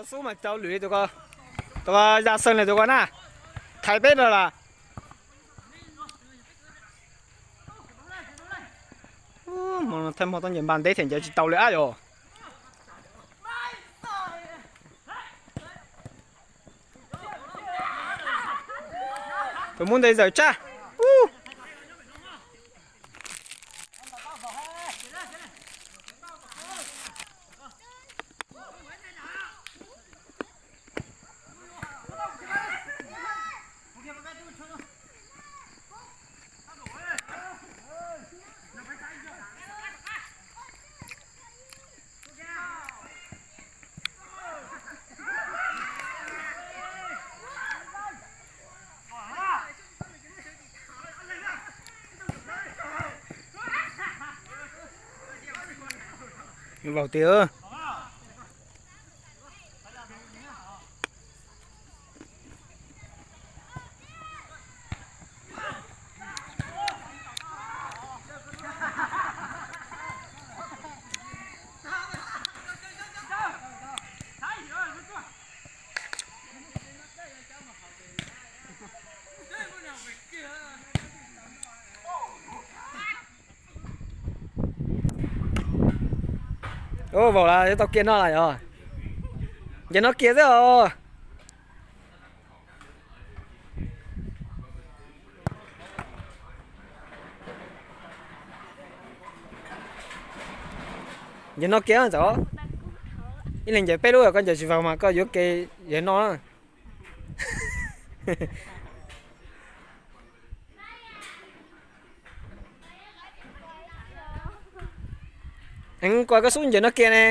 Xub mas rau lwm li tus ko, tus ko ya xees li tus ko na, thaiv peb no las. Thaij hmo toj ncaws npas ntev thiab ncaws tsis tau li ab yos. Tus muab nte zawm tsaj. Vau tiag. Ua vau las, yuav tau kiag no lawm yog. Ncaws no kiag xwb os. Ncaws no kiag ntxawm. Ib leeg ncaws peb lub, koj ncaws tsis vau mas koj yuav ke yawg no. Eev, kuv koj xub ncaws no kiag ne.